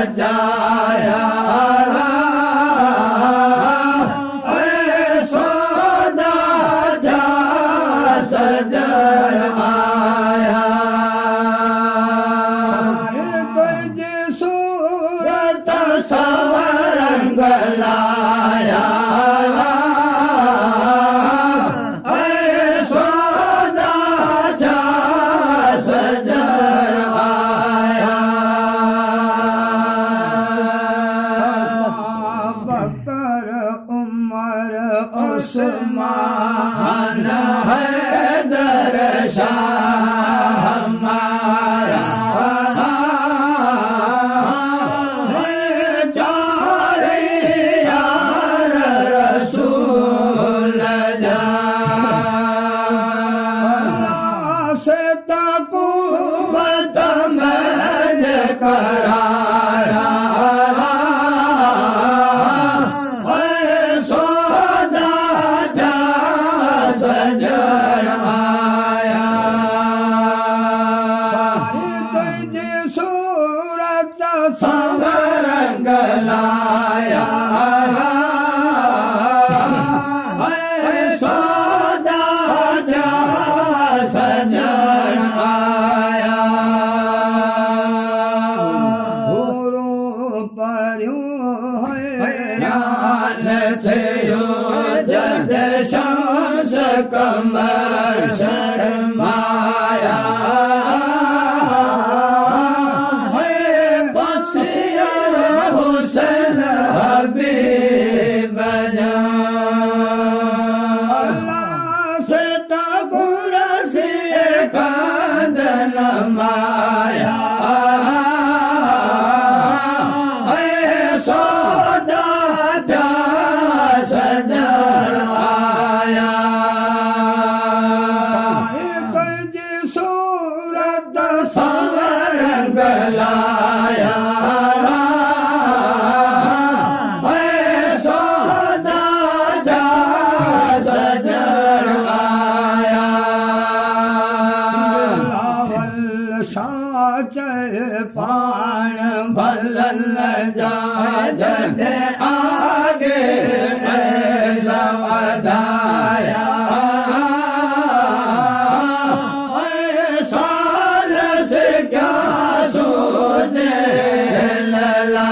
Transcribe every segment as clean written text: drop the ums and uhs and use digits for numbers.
رچايا ۽ سودا ٿيا سڄڻ آيا. سائين تنهنجي صورت سورنگ لايا ۽ سودا ٿيا سڄڻ آيا. ابابڪر عمر عثمان حيدر شاهه مارا چارئي يار رسول جا. الله سي ته قوت منجهه قرارا ۽ سودا ٿيا سڄڻ آيا. سائين تنهنجي صورت سنگ لايا ۽ سودا ٿيا سڄڻ آيا. حورون پريون حيران ٿيو جڏهن شمس قمر شرمايا ۽ پسيل حسن حبيب جا. الله سي ته ڪرسي ڪنڌ نمايا ۽ سودا ٿيا سڄڻ آيا. سائين تنهنجي صورت سنگ لايا ۽ سودا ٿيا سڄڻ آيا. بلاول شاهه چئي پاڻ ڀلن جا جڏهن آگي فيض وڌايا ۽ سال سکيا سوجهل لا.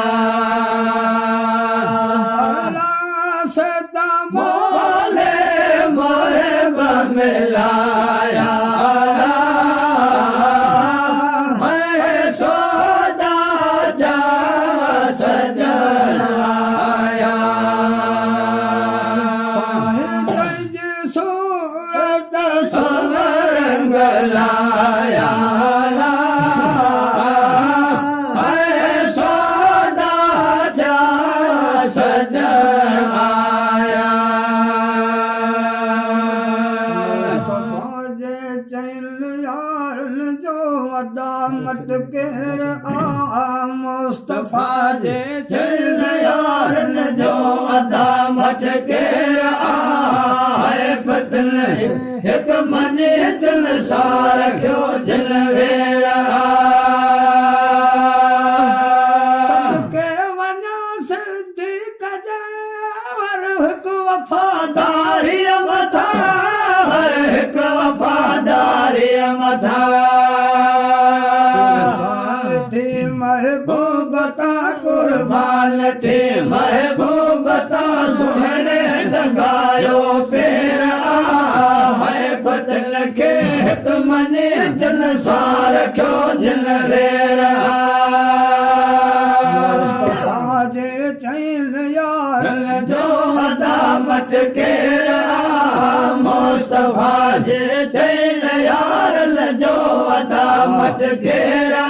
الله سي ته مولي محب ملايا ۽ سودا ٿيا سڄڻ آيا. سائين تنهنجي صورت سنگ لايا ۽ سودا ٿيا سڄڻ آيا. مصطفيٰ جي چئن يارن جو ادا مٽ ڪير آ مصطفيٰ جي چئن يارن جو ادا مٽ ڪير آ. فتن هڪ مڃي دل سان رکيو جن وير آ. صدقي وڃان صديق جي هر هڪ وفاداريء مٿان، هر هڪ وفاداريء مٿان. قربان ٿي محبوب تان، قربان ٿي محبوب تان سهڻي ٽنگايو پير آ. فتن کي هڪ مڃي جن سان رکيو جن وير آ. مصطفيٰ جي چئن يارن جو ادا مٽ ڪير آ. مصطفيٰ جي چئن يارن جو ادا مٽ ڪير آ.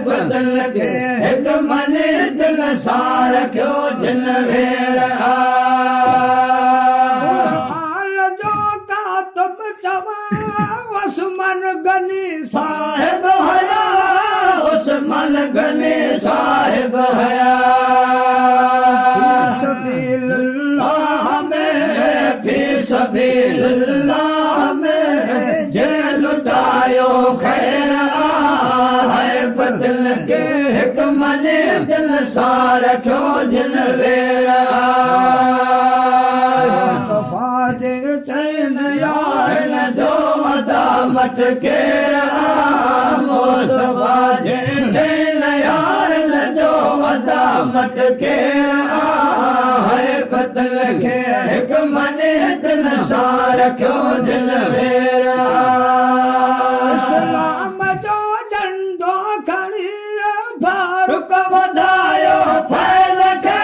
فتن کي هڪ مڃي جن سان رکيو جن وير آ. قرآن جو ڪاتب چوان عثمان غني صاحب حيا، عثمان غني صاحب حيا. في سبيل الله ۾ في سبيل الله ۾ جنهن لٽايو خير آ. فتن کي هڪ مڃي دل سان رکيو جن وير آ. مصطفيٰ جي چئن يارن جو ادا مٽ ڪير آ. مصطفيٰ جي چئن يارن جو ادا مٽ ڪير آ. حيف تن کي هڪ مڃي دل سان رکيو جن وير آ. اسلام جو جهنڊو کڻي فاروق فاروق وڌايو فيض کي،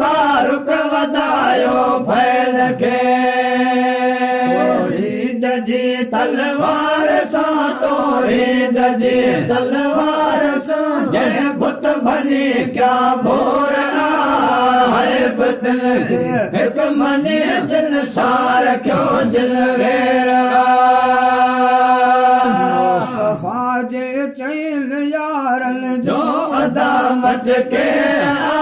فاروق وڌايو فيض کي. توحيد جي تلوار سان، توحيد جي تلوار سان، جنهن بت ڀڃي ڪيا ڀور آ. حيف تن کي هڪ مڃي دل سان رکيو جن وير آ. مصطفيٰ جي چئن يارن جو ادا مٽ ڪير آ.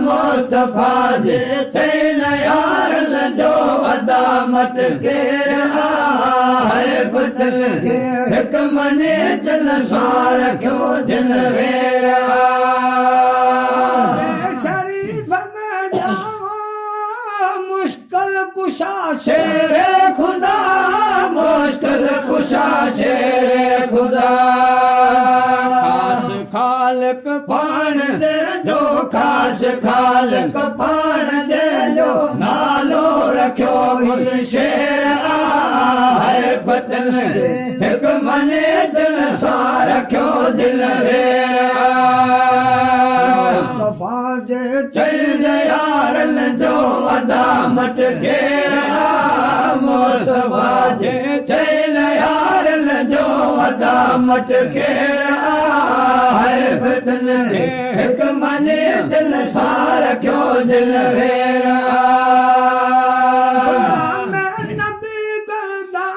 مصطفيٰ جي چئن يارن جو ادا مٽ ڪير آ. حيف تن کي هڪ مڃي دل سان رکيو جن وير آ. شريف ۾ ڄاوا مشڪل ڪشا شير خدا، مشڪل ڪشا شير خدا. خاص خالق پاڻ جو، خاص خالق پاڻ جو نالو رکيو هي شير آ. حيف تن هڪ مڃي دل سان رکيو دل وير آ. مصطفيٰ جي چئن يارن جو ادا مٽ ڪير آ. مصطفيٰ جي چئن يارن جو ادا مٽ ڪير آ. حيف تن کي هڪ مڃي دل سان رکيو دل وير آ. غلام نبي گردا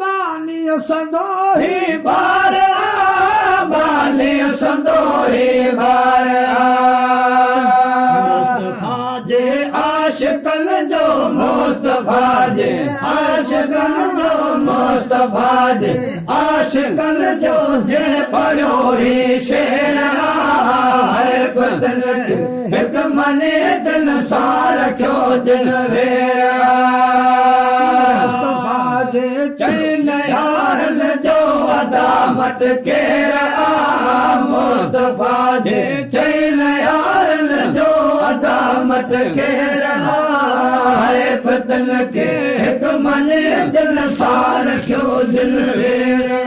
باني سندو هي بار آ، باني سندو هي بار آ. مصطفيٰ جي عاشقن جو، مصطفيٰ جي عاشقن جو، مصطفيٰ جي عاشقن جو جنهن پڙهيو هي شعر آ. حيف تن کي هڪ مڃي دل سان رکيو جن وير آ. مصطفيٰ جي چئن يارن جو ادا مٽ ڪير آ. مصطفيٰ جي چئن يارن جو ادا مٽ ڪير آ. حيف تن کي هڪ مڃي دل سان رکيو دل وير.